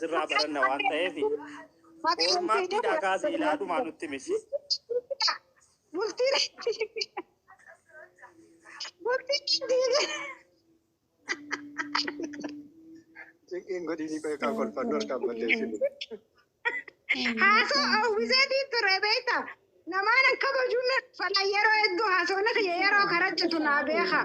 Sirraa baranna waan ta'eef Maqaan kee foormaattiidhaa jedhu kaasii ilaalumaa nutti misi. Bultii bultii diiga. Cinqiin godhinii qoy kaa kolfannu harkaan balleessinu. Haasoo hawwiseetii ture beekta. Namaan an kabajuun fala yeroo hedduu haasawni kiyya yeroo karajjatu naa beeka.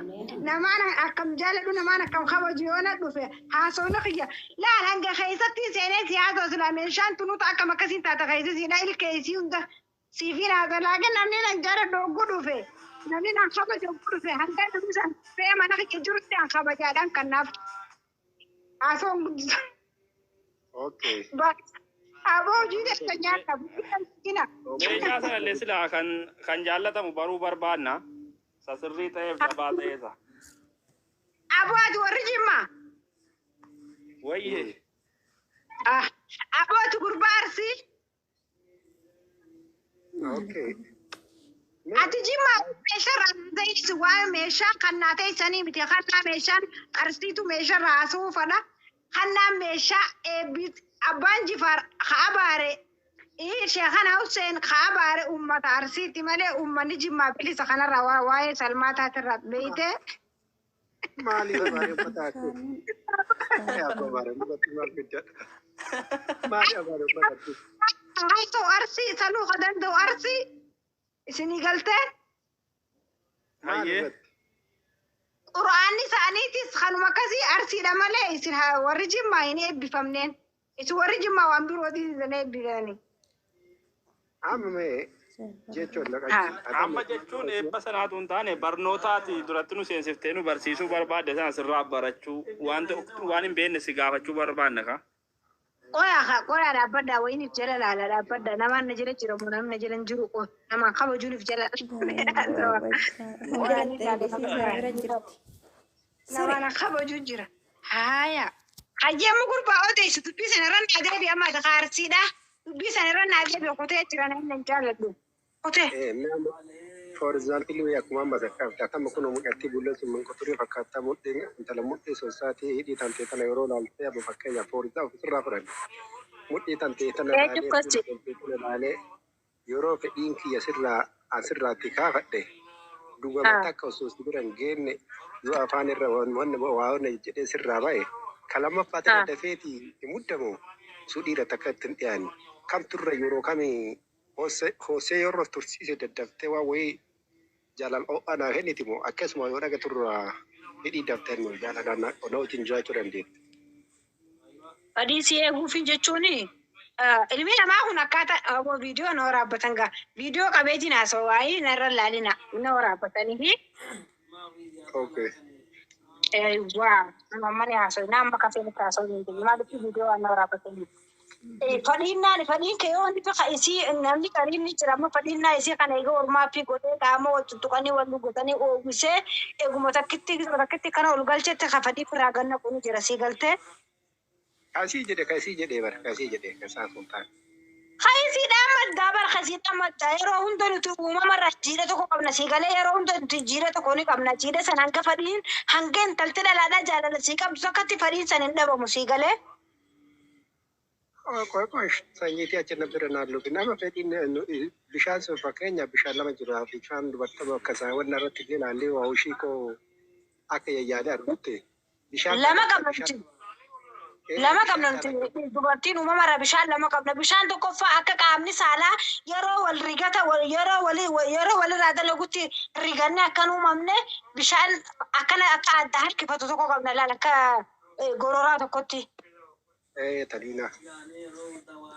Namaan akkam jaaladhu, namaan akkam kabaju yoo na dhufe haasawni kiyya. Laal, hanga keessatti seenee si haasoo sila meeshaan tunuuta akkam akkasiin taata keessa siidha ilkeessii hunda siifiin haasa, laakiin namni nan jaaladhu hogguu dhufe, namni nan kabaju hogguu dhufe, hanga namni san fe'ee mana kiyya jirutti an kabajaadhaan kannaaf haasawan guddisa. Okay. Aboo, hojii teessa nyaata bultii. Meeshaa sanallee silaa kan jaallatamu baruu barbaanna. Isa sirrii ta'eef dabaa ta'eesa. Aboo, ati warri Jimmaa. Wayyee. Ah, aboo, ati gurbaa Arsii. Okay. Ati Jimmaa meeshaa irraa ta'is waan meeshaa kannaa ta'isanii miti, kannaa meeshaan Arsiitu meeshaa irraa haasa'uu fadha. Kannaan meeshaa eebbi abbaan Jifaar abaare, Sheekana Hussein abaare uummata Arsiiti malee uummanni Jimmaa bilisa kanarraa waa'ee Salmaa taatirraa beeyte. Maaliif abaare uffata ati? Yaa abaare mukatti maal fiddadha? Maali abaare uffata ati? Haasa'u Arsii saluu ka danda'u Arsii isinii galtee. Maal Hayyee. irratti? Qura'aanni isaaniitis kanuma akkasii Arsiidha malee isin warri Jimmaa hin eebbifamneen. Isin warri Jimmaa waan birootiin isin eebbifamanii. Amma mee jechuun naqachi. Amma jechuun eebba sanaatu hin taane, barnootaati duratti nu seensiftee nu barsiisuu barbaadde sana sirraa barachuu, waan hin beekne si gaafachuu barbaanna ka. Qoyaa haa, qoyaa, dhaabbadhaa, wayiniif jala laala, dhaabbadhaa. Namaan na jala jira moo namni na jala hin jiru? Qoy, namaan kabajuuniif jala. Bira jirti. Namaan kabajuu jira. Haaya. Hayyeemmu gurbaa odeessu, dubbii sana irra naa deebi amma ati kaarsiidha. Dubbii sana irra naa deebi, kutee jira, namni hin jaalladhu. Kutee. For example, akkuma amma zakkaafte akkama kun mucattii bullee sun minquturii fakkaattaa mudhii intala mudhii sossaatii hidhii tantee tana yeroo laaltee, amma fakkeenyaaf for example ofirraa fudhanne, mudhii tantee tana Eenyu laalee akkas fuula jedhe? tantee tana laalee yeroo fedhiin kiyya sirraa asirraatti kaafadhe dhugama takka osoo si bira hin geenne yoo afaan irra wanni waa wanna jedhee sirraa ba'e, ka lammaffaa tana dafeeti hin muddamu su dhiira takka itti hin dhiyaanne kamturra yeroo kamii hoosee yeroo tursiise daddaftee waan wayii jaalala ho'aa naa kenniti moo akkasuma yoo dhaga turra hidhii daftee jaalalaan na wajjin jiraachuu dandeetti? Fadhii si eeguufi jechuun ilmi namaa kun akkaataa viidiyoo na waraabbatan gaa, viidiyoo qabeetiin haasa'u waayee narra laalina na waraabbatanii fi waa malee haasa'u na amma kafee nutti haasa'u hin jiru, maaliif viidiyoo waan na waraabbatanii. Fadhiinnaan fadhiin kee yoo inni ka isii namni qariin ni jira, amma fadhiinnaa isii kana eega ormaa fi godhee qaama wal tuttuqanii wal dhugatanii oowwisee eeguma takkitti takkitti kana ol galchetti ka fadhii firaa ganna kuni jira, sii galtee. Kasii jedhe, kasii jedhee bara kasii jedhee kasaa sun taane. Kayisiidhaan maddaa bara, kayisiidhaan maddaa. Yeroo hunda nuti uumamarraa jiidha tokko qabna, sii galee? Yeroo hunda nuti jiidha tokko ni qabna. Jiidha sana hanga fadhiin, hanga intalti dhalaadhaa jaalala sii qabdu takkatti fadhiin san hin dhabamu, sii galee. Qoy qoy, sanyiitii achi na bira naan lufi nama fedhiin bishaan sun, fakkeenya bishaan lama jira, bishaan dubartoota akka isaa wanna irratti illee ilaallee waa ushii koo akka yayyaadee argutti bishaan Lama qabna bishaan nuti. Lama qabna nuti dubartiin, uumamarraa bishaan lama qabna. Bishaan tokkoffaa akka qaamni saalaa yeroo wal rigata yeroo walirraa dalagutti riganne akkan uumamne, bishaan akkana akka adda harkifatu tokko qabna, laal, akka gororaa tokkotti. Taliina.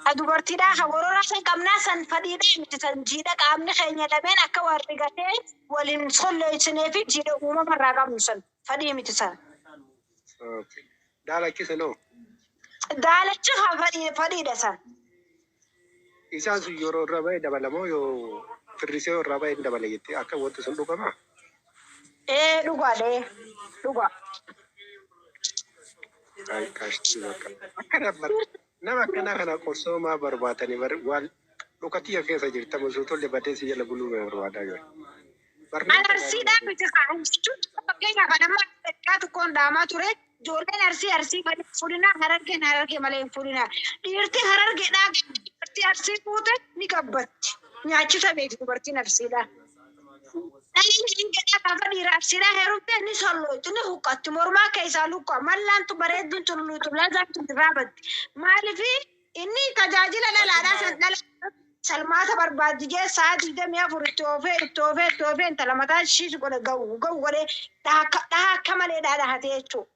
Ka dubartiidhaa ka gororaa san qabnaa, san fadhiidhaa miti, san jiidha qaamni keenya lameen akka wal rigatee waliin solleessinee fi jiidha uumamarraa qabnu, san fadhii miti san. Daalachise noo? Daalachi ka fadhiidha san. Isaan sun yeroo irra ba'e dabalamoo yoo firrisee irraa ba'e hin dabale jettee akka wanti sun dhugamaa? Ee, dhugaadha, ee dhugaa. Ay, kaashtii bakka. Akkana bar nama akkanaa kana qorsoomaa barbaadanii bar waan dhukatiyya keessa jirta osoo tolle badee si jala buluu barbaadaa jiru. An Arsiidhaa miti kaa jechuun, fakkeenyaaf an amma xiqqaa tokkoon dhaamaa ture. Ijoolleen Arsii Arsii malee hin fuudhinaa, Harargeen Harargee malee hin fuudhinaa. Dhiirti Harargeedhaa dubartii Arsii fuute ni gabbatti. Nyaachisa beekti dubartiin Arsiidhaa. Dhalaan Harargeedhaa gaafa dhiira Arsiidhaa heerumte ni sollooyti, ni huqqatti, mormaa keessaa luqqa, mallaantu bareedduun cululuutu lazaantu irraa baddi. Maaliif inni tajaajila dhalaadhaa san dhala salmaata barbaaddi jee sa'a 24 itti oofee itti oofee itti oofee intala mataa ishiis godhe ga'u ga'u godhee dhaha akka malee dhahatee jechuudha.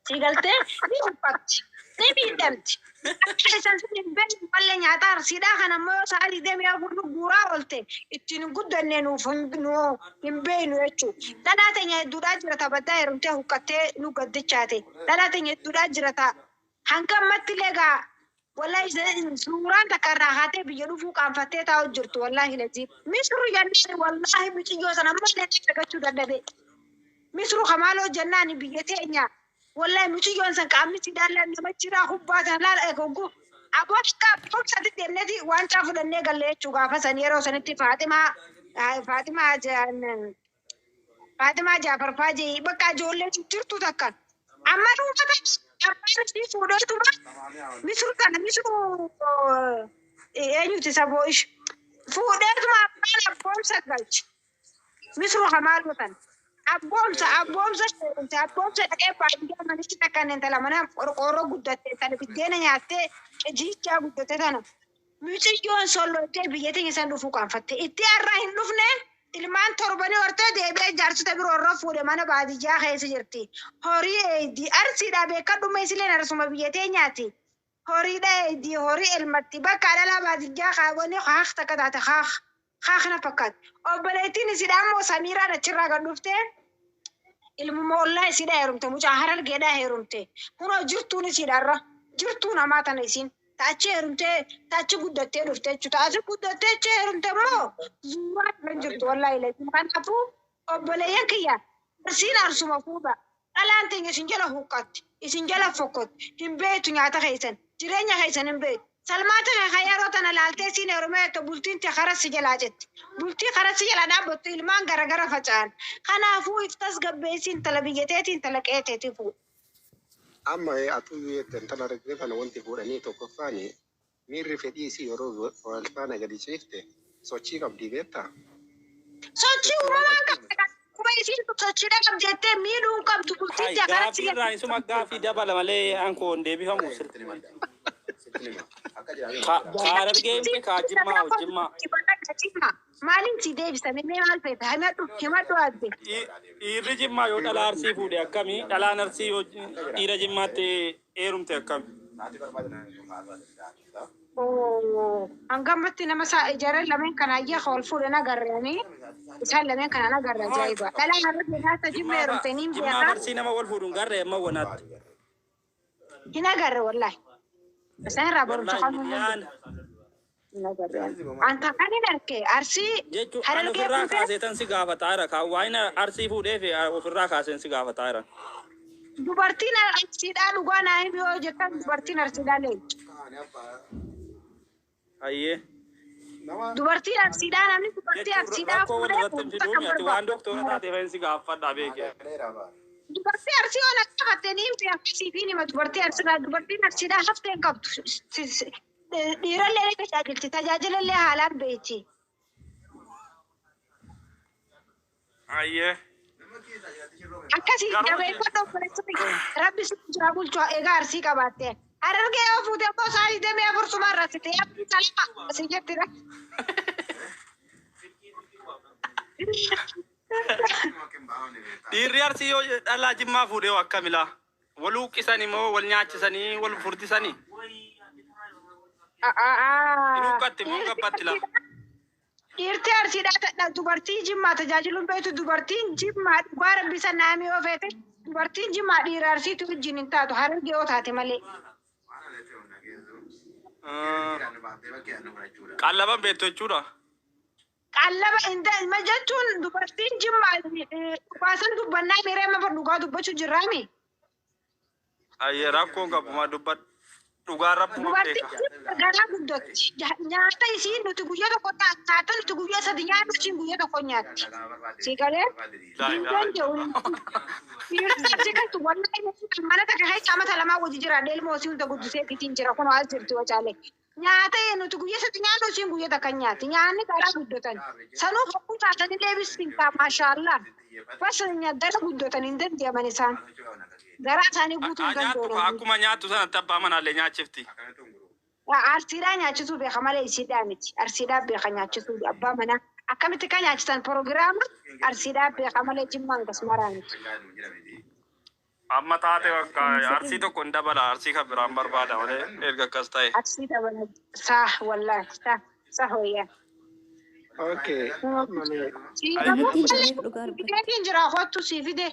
Si galtee ni huqqatti, ni miidhamti. Akka isan sun hin beekne malee nyaata Arsiidhaa kan ammoo yoo sa'a 24 guuraa oolte ittiin hin guddanne nuuf hin beeknu jechuudha. Dhalaa teenya hedduudhaa jira taphataa heerumtee huqqattee nu gaddichaate. Dhalaa teenya hedduudhaa jira ta'a. Hanga ammatti illee gaa wallahi suuraan takka irraa haatee biyya dhufuu qaanfattee taa'u jirtu wallahi lazii. Misru jennaan wallahi muciyyoo sana ammallee dagachuu dadhabe. Misru kamaaloo jennaan biyya teenya. Wallahi muciyyoon san qaamni siidhaan nama jira hubbaa sana laala eegogu. Aboo boksatti deemneeti waancaa fudhannee galle jechuu gaafa san yeroo sanitti Faaximaa Faaximaa Faaximaa Jaafar Faajee bakka ijoollee jirtu takka. Amma dhuunfata abbaan isii fuudheetuma Misru kana Misru eenyuti saboo ish fuudheetuma abbaan abboomsa galche. Misru hamaaloo tan. Abboomsa abboomsa heerumte abboomsa dhaqee baadiyyaa manichi takka intala mana qorqoorroo guddatte tana biddeena nyaattee jiichaa guddatte tana. Mucayyoon sollootee biyya teenya san dhufuu qaanfatte. Itti har'aa hin dhufne ilmaan torbanii hortee deebi'ee jaarsota biroo irra fuudhe mana baadiyyaa keessa jirti. Horii eeydi Arsiidhaa beekadhu isileen arsuma biyya teenyaati. Horiidha eeydi horii elmatti bakka dhalaa baadiyyaa kaawwanii haaq takka taate haaq haaq na fakkaatti. Obboleettiin isiidha ammoo Samiiraan achirraa gad dhuftee ilmuma ollaa isiidha heerumte mucaa Harargeedhaa heerumte. Kunoo jirtuun isiidha irra jirtuu namaa tana isiin. Taachi heerumtee taachi guddattee dhufte jechuudha. Taachi guddattee achi heerumte immoo zuuraa irra hin jirtu wallaahi laziim. Kanaafuu obboleeyyan kiyya Arsiin arsuma fuudha. Dhalaan teenya isin jala huqqatti, isin jala fokkotti, hin beektu nyaata keessan, jireenya keessan hin beektu. Salmaata kee yeroo tana laaltee siin heerumee jettu bultiin tee karaa si jalaa jetti. Bultii karaa si jalaa dhaabbattu ilmaan garagara faca'an. Kanaafuu if tasgabbeessi intala biyya teetii intala qe'ee teetii fuudhi. Amma atuu jette intala argite tana wanti fuudhanii tokkoffaan miirri fedhii isii yeroo wal faana gadi ciifte sochii qabdii beektaa? Sochii uumamaan qabdi. Akkuma isiin sochiidha qabdi jettee miidhuu hin qabdu bultiin Hai tee karaa si gaafii irraa isuma gaafii dabala malee ankoo hin deebifamu. Ka Harargee himte ka Jimmaa hoo Jimmaa. Maaliin si deebisa mee maal feeta himadhu himadhu adde. Dhiirri Jimmaa yoo dhalaa Arsii fuudhe akkami? Dhalaan Arsii yoo dhiira Jimmaatti heerumte akkami? Hanga ammatti nama jara lameen kana ayyaa wal fuudhan agarreeni. Isaan lameen kana agarre ajaa'iba. Dhalaan Harargee taata Jimma heerumte niin Jimmaa beekaa. Arsii nama wal fuudhu hin garree amma wanaatti. Hin agarre wallahi. Isaan irraa barumsa Wallahi qabnu hin miidiyaan agarre. Anta kan hin arge Arsii jechuun an Harargee ofirraa fuutee kaaseetan si gaafataa jira. Kan waan Arsii fuudhee fi ofirraa kaaseen si gaafataa jira. Dubartiin Arsiidhaa dhugaa naa himi yoo jettan dubartiin Arsiidhaa leenca. Hayyee. Dubartiin Arsiidhaa namni dubartii Jechuun Arsiidhaa rakkoo wal fuudhee irratti hin fuudhu fiduun takka ati waan barbaadu. doktora taateef si gaafadhaa beekee. Dubartii Arsii waan akka haftee ni himte akkasii fi nima dubartii Arsiidhaa dubartiin Arsiidhaa haftee hin qabdu. Dhiirallee ni tajaajilti tajaajilallee haalaan beekti. Hayyee. Akkasii Garuu jabeeffadhu obboleessa kiyya. Rabbi si jira bulchu egaa Arsii qabaatte. Harargee yoo fuute immoo sa'a 24 suma irratti abdii salama si jettidha. Dhiirri Arsii yoo dhalaa Jimmaa fuudhee hoo akkamila? Wal huqqisanii moo wal nyaachisanii wal furdisanii? Hin huqqatti moo gabbatti laa? Dhiirti Arsiidhaa dubartii Jimmaa tajaajiluun beektu dubartiin Jimmaa dhugaa rabbi san naamii yoo feete dubartiin Jimmaa dhiira Arsiitu wajjin hin taatu Harargee yoo taate malee. Qallaban beektu jechuudha. Qallaba hin jechuun dubartiin Jimmaa dhugaa san dubbannaa miiree amma dhugaa dubbachuu jirraami. Ayyee rakkoon qabu maa dubbadhu. Dhugaan rabbuma Dubartiin beeka. Jimmaa garaa guddatti. Nyaata isiin nuti guyyaa tokko nyaata nuti guyyaa sadi nyaannu isiin guyyaa tokko nyaatti. Si galee Laa hin ilaaha danda'u. illallah. Dhiirota Arsii kantu wallahi Mana takka keessa amata lamaa wajji jiraadhe ilmoo isii hunda guddisee fitiin jira kun as jirti wacaalee. Nyaata nuti guyyaa sadi nyaannu isiin guyyaa takka nyaatti. Nyaanni garaa guddatan. Sanuu hokkuu taatanii bisiin taa maashaallah. Bas gara guddatan hin danda'aman isaan. Garaa isaanii guutuu hin Nyaattu danda'an. akkuma nyaattu sanatti abbaa manaallee nyaachifti. Arsiidhaa nyaachisuu beeka malee isiidhaa miti. Arsiidhaa beeka nyaachisuu abbaa manaa. Akkamitti kan nyaachisan proogiraama arsiidhaa beeka malee jimmaan gasmaraa miti. Amma taate bakka arsii tokko hin dabala arsii kan biraan barbaada malee erga akkas ta'e. Arsii dabala saa wallaahi saa saa hooyyaa. Okay. Amma mee Ayyuutti bareedu dhugaa argate. Fideetiin jira kottu sii fide.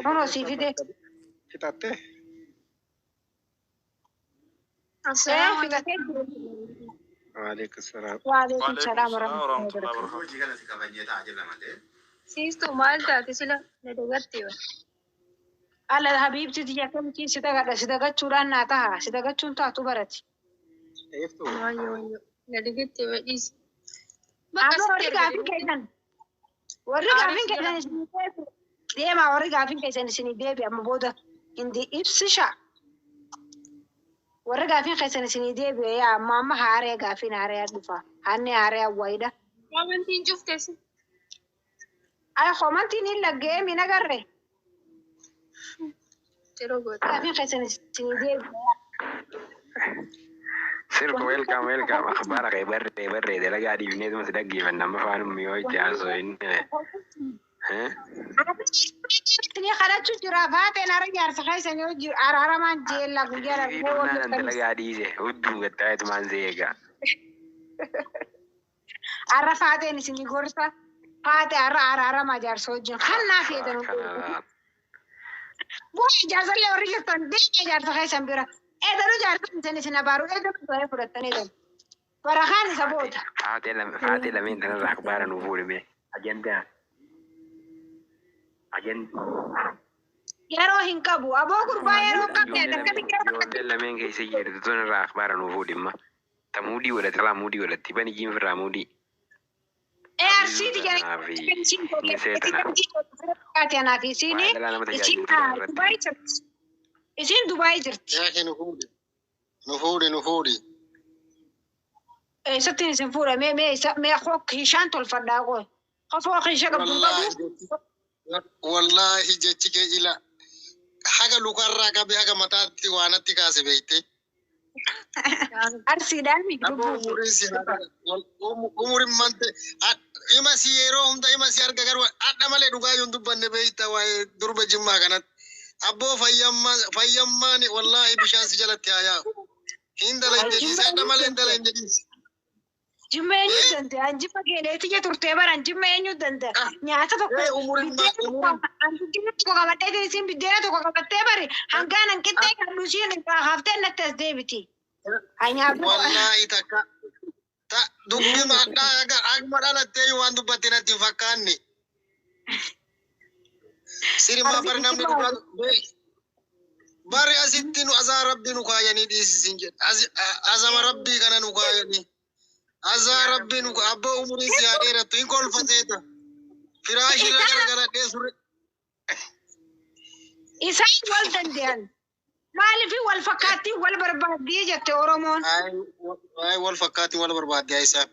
Kunoo sii fide. Fixattee? Ee fidatee jira. Waalaikum salaam. Waalaikum salaam warahmatullahi wabarakatuh. Siistu maal taate sila na dagatte ba. Ala habiibti tiyya kamtii si dagadha si dagachuudhaan naa taha si dagachuun taatu barati. Eeftuu? Wayyo wayyo na dagatte ba dhiisi. Amma warri gaafii keessan warri gaafiin keessan isinii deebi deemaa warri gaafiin keessan isinii deebi amma booda hindi ibsisha. Warri gaafiin keessan isinii deebi yaa amma amma haaree gaafiin haaree dhufa hanni haaree waayidha. Amantiin cufte si. Ay homantiin hin laggee min agarre Yeroo goota. gaafiin keessan isinii deebi. Sirba welcome welcome akhbaara kee barree barree dalagaa dhiifneetuma si dhaggeeffanna amma afaan yoo itti haasoo inni. Isinii kadhachuu jira faateen hara jaarsa keessan yoo jiru araaramaan jeella guyyaa darbee Dhufnaan dalagaa dhiise hudduu gattaa'etumaan si eega. Arra faateen isinii gorsa faate arra araaramaa jaarsa wajjin kannaa feetan. Bu'aa ijaarsallee warri jirtan deemee ijaarsa keessan bira. Eedalu jaarsa isin isin abaaru eedalu baree fudhattanii eedalu. Barakaan isa booda. Faatee lameen tanarraa akhbaara nuu fuudhime. Ajandaa. Ajandaa. Yeroo hin qabu. Aboo gurbaa yeroo hin qabne akkamitti yeroo Ijoolleen lameen keessa jirtu tunirraa akhbaara nuu fuudhimma. Ta muudii godhatti irraa muudii godhatti bani jiinfirraa muudii. Ee arsiiti jedhanii anaaf isiin isiin Dubaay jirti. Isiin Dubaay jirti. Yaake nu fuudhi. Nu fuudhi nu fuudhi. Eessattiin isin fuudha mee mee isa mee hishaan tolfadhaa qoy. Qofoo hisha qabdu qabu. Wallaahi jechi kee ila haga lukarraa qabe haga mataatti waa natti kaase beekte. Arsiidhaan Aboo umuriin si umuriin mante ima si yeroo hunda ima si arga garuu hadha malee dhugaa yoo hin dubbanne beekta waa'ee durba jimmaa kanatti. Abboo fayyammaa fayyammaani wallaahi bishaan si jalatti haa yaa'u. Hin dalahin jedhiisi hadha malee hin dalahin jedhiisi. Jimma eenyu danda'a? An jimma geeleetti turtee bara an jimma eenyu danda'a? Nyaata tokko Umuriin biddeena tokko an biddeena tokko qabadhee isiin biddeena tokko qabattee bari hangaan an qixxee qabdu isiin irraa haftee natti as deebiti. Nyaata Wallaahi takka ta dubbi madhaa aga akkuma dhalattee waan dubbatte natti hin fakkaanne. Sirimaa bari namni dhugaa bari asitti nu azaa rabbii nu kaayanii dhiisisin jedhe. Azama rabbii kana nu kaayanii. Azaa rabbii nu abbaa umuriin si haa dheerattu hin kolfateeta. Firaashii irra garagaladhee surre. Isaan wal danda'an. Maaliif wal fakkaattii wal barbaaddii jette Oromoon. Ay wal fakkaatti wal barbaadde isaa.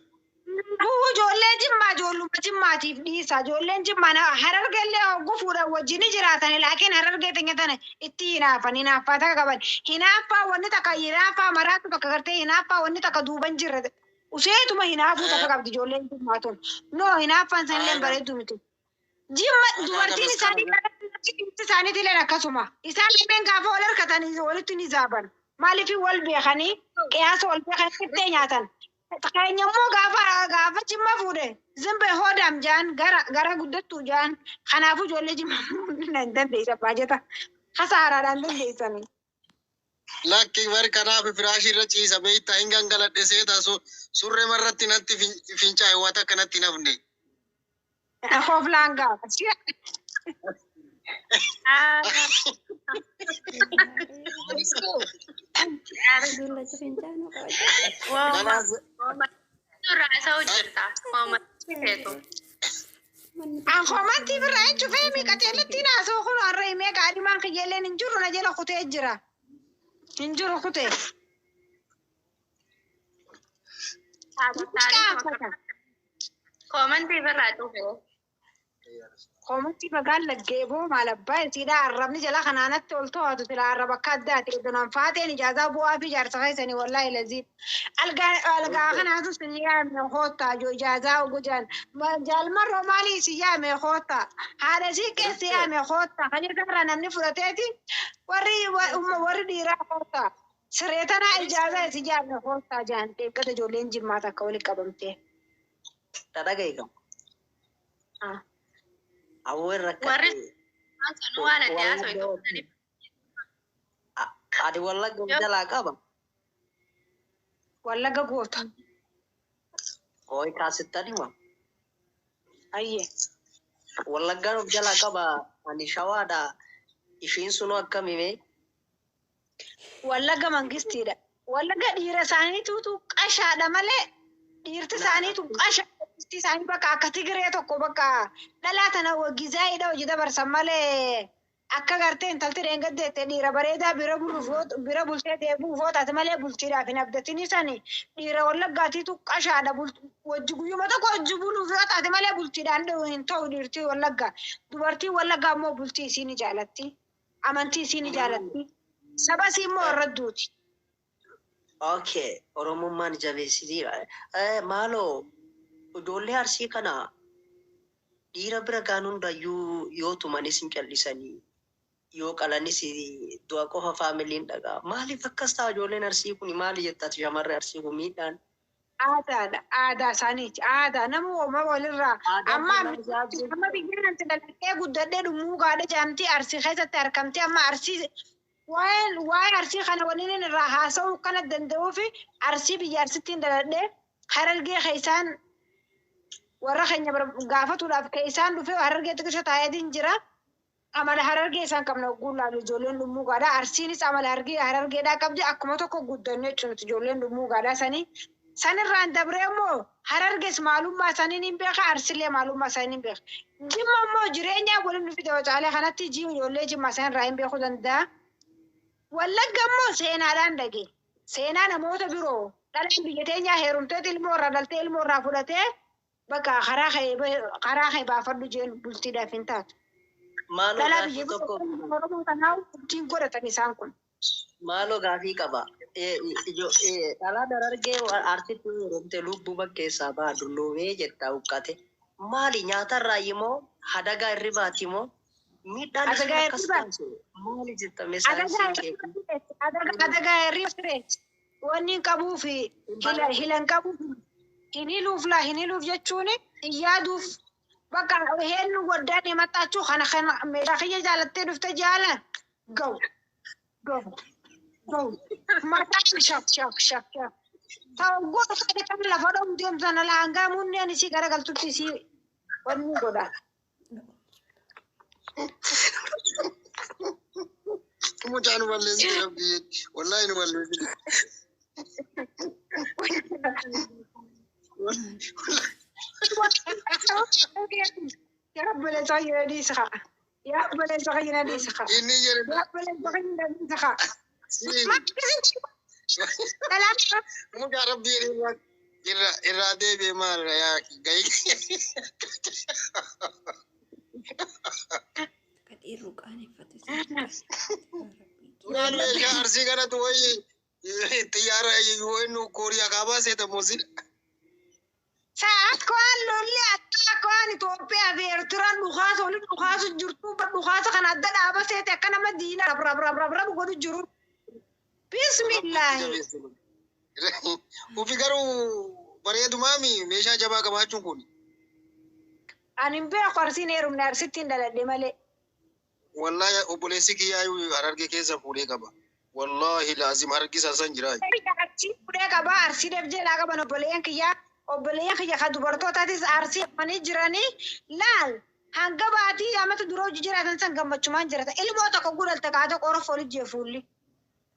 Kuu ijoollee jimmaa ijoolluma jimmaatiif dhiisa. Ijoolleen jimmaa harargeellee hogguu fuudhan wajjin jiraatan laakiin harargee teenya tana itti hinaafan hinaaffaa takka qaban. Hinaaffaa wanni takka hinaaffaa maraatu takka gartee hinaaffaa wanni takka duuban jirre. Useetuma hinaafuu takka qabdi ijoolleen jimmaa tun. No hinaaffaan sanillee bareedu miti. Jimma dubartiin isaanii isaaniitillee akkasuma. Isaan lameen gaafa wal harkatan walitti ni zaaban. Maaliif wal beekanii qiyaasa wal beekanii qixxee nyaatan. Keenya immoo gaafa gaafa jimma fuudhe zimbe hoodam jaan gara gara guddattuu jaan kanaafuu ijoollee jimma hin dandeessan baajata kasaaraadhaan dandeessanii. Lakki bari kanaaf firaashii irra ciisa beektaa hin gangaladhe seeta surree marratti natti fincaa'e waan takka natti hin hafne. Hooflaan gaafa. Dullacha fincaanuu qaba. Kanaaf Suuraa isa hojjeta. Waama feetu. An komantii birraa jechuun fe'ee miiqateellitti naasoo kun har'a himee Ammallee qaadhimaan kiyyalleen hin jiru na jala kutee jira. Hin jiru kutee. Qaanfata. Koomantii irraa dhufe. Koomatti magaan laggee boo maal abbaa isiidha arrabni jala kanaanatti ol to'atu sila arraba akka addaati iddoon faateen ijaazaa bu'aa fi ijaarsa keessanii wallaahi laziif. Algaa kanaatu sin yaame hoottaa jo ijaazaa gujaan jaalmarroo maalii si yaame hoottaa haadha sii keessa yaame hoottaa kan irraa namni fudhateeti warri warri dhiiraa hoottaa siree tanaa ijaazaa si yaame hoottaa jaan deeggata ijoolleen jimmaa takka walitti qabamtee. Dhadhagaye qaba. Awween Warri rakkate. sanuu waan adda haasa'u Ati wallagga of jalaa qaba. Wallagga goota. Hooyi kaasittan hima. Ayyee. Wallaggaan of jalaa qaba. Ani shawaadha. Ishiin sunuu akkam himee? Wallagga mangistiidha. Wallagga dhiira isaaniitutu qashaadha malee dhiirti isaaniitu qasha dhiirti isaanii bakka akka Tigiree tokko bakka dhalaa tana gizaayidha hojii dabarsan malee akka gartee intalti dheengaddeette dhiira bareedaa bira buluuf bira bultee deebi'uuf yoo taate malee bultiidhaaf hin abdatini sani dhiira wallaggaatiitu qashaadha wajji guyyuma tokko wajji buluuf yoo taate malee bultiidhaan hin ta'u dhiirti wallaggaa. Dubartiin wallaggaa immoo bultii isii ni jaalatti. Amantii isii ni jaalatti. Saba isii immoo irra duuti. Okay, Oromummaan jabeessitiidha. Maaloo ijoollee Arsii kana dhiira bira gaan hundayyuu yoo tumanis hin callisanii yoo qalanis du'a qofa faamiliin dhagaa. Maaliif akkas ta'a ijoolleen Arsii kun maali jettati shamarri Arsii kun miidhaan? Aadaadha. Aadaa isaaniiti. Aadaa nama uumama walirraa. Aadaan Amma kun nama amma biyya nanti dhalatee guddadhee dhumuu gaadha jaamtii Arsii keessatti argamtee amma Arsii waa'een waa'ee Arsii kana waliin inni irraa haasa'uu kana danda'uu fi Arsii biyya Arsittiin dhaladhee Harargee keessaan warra keenya gaafatuudhaaf keessaan dhufee Harargee xiqqisho taa'eetiin jira. Amala Harargee isaan qabna ogguun laalu ijoolleen dhumuu gaadha. Arsiinis amala Harargeedhaa qabdi akkuma tokko guddanne jechuudha ijoolleen dhumuu gaadhaa sanii. Sanirraan dabree immoo Harargees maalummaa isaanii ni beeka Arsiilee maalummaa isaanii ni beeka. Jimma immoo jireenya waliin nu fide wacaalee kanatti ijoollee jimma sanirraa hin beekuu danda'a. Wallagga immoo seenaadhaan dhage. Seenaa namoota biroo dhalaan biyya teenyaa heerumteet ilmoo irraa dhaltee ilmoo irraa fudhatee bakka karaa kee baafadhu jeen bultiidhaaf hin taatu. Maaloo Dhalaa gaafii biyya tokko Oromoo tanaa bultiin godhatan isaan kun. maaloo gaafii qaba. Dhalaan Harargee Arsiitti heerumte lubbuu bakkeessaa ba'a dulloomee jetta huqqate. Maali nyaatarraa immoo hadagaa hirribaati immoo miidhaan isin Adagaa akkas hirribaa. taasisu maali jetta Adagaa meeshaan kee adagaa hirriba siree wanni hin qabuu fi hila hin qabuu hin hiluuf laa hin hiluuf jechuun hin yaaduuf bakka heennu waddaan himattaachuu kana kana meeshaa kiyya jaalattee dhufte jaala gawu gawu gawu mataan shak shak shak shak ta'u goota sadii kan lafa dhohu deemtan ala hangaa munneen isii garagaltutti isii wanni godha. Mucaa nu balleessite rabbi. Wallaahi nu balleessite. يا رب لا تغير لي سخاء يا رب لا تغير لي سخاء Inni jedhe يا رب لا تغير لي سخاء ما لا لا mucaa rabbi jedhe irraa irraa deebi'e maalidha yaa gahii. Akka dhiirri qaaneffatu isaan. Duraan meeshaa Arsii kanatu wayi xiyyaara yoo Kooriyaa kaabaa seeta moosidha. ساعات كوان لولي أتا كوان إثيوبيا في إرتران دخاس ولي دخاس جرتو بدخاس كان أدى أبا سيت أكنا مدينة رب رب رب رب رب قدو جرو بسم الله Ufi garuu bareedumaami meeshaa jabaa qabaachuun kun. أنا بيع قرصين إيرو من أرستين دلالي مالي Wallaahi obboleessi kiyyaayyuu Harargee keessa fuudhee qaba. Wallaahi laazim harki isaa san jiraa. Arsii fuudhee qaba arsii def jalaa qaban obboleeyyan kiyyaa obboleeyyan kiyya kan dubartootaatis arsii qabanii jiranii laal hanga baatii amata dura hojii jiraatan san gammachumaan jirata ilmoo tokko gudhalte kaatee qora foolii jee fuulli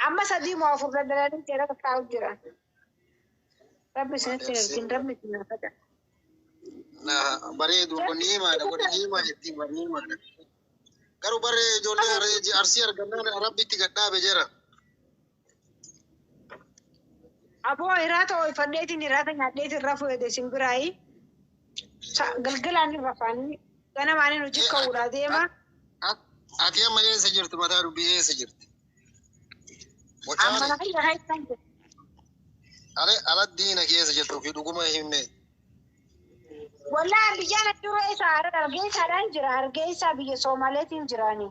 amma sadii moo afur daldalanii seera taa'u jiran. Rabbi isinitti hin ergin rabbi isin haa faca'a. Na bareedu kun ni himaadha kun ni himaa jetti kun ni himaadha. Garuu barree ijoollee Arsii argannaan Rabbitti gadhaabe jira. Aboo hiraata oolfadheetiin hiraata nyaadheetiin rafuu jedhe simbiraayi. Galgalaan rafaanii ganamaan hojii ka'uudhaa deema. Ati amma eessa jirti, mataa dubbii eessa jirti? Amma Wacaale lafa irra keessan jira. ale ala diina keessa jirtu fi dhuguma himne. Wallaan biyyaan dura isa hargeysaadhaan jira. Hargeysaa biyya Soomaaleetiin jiraani.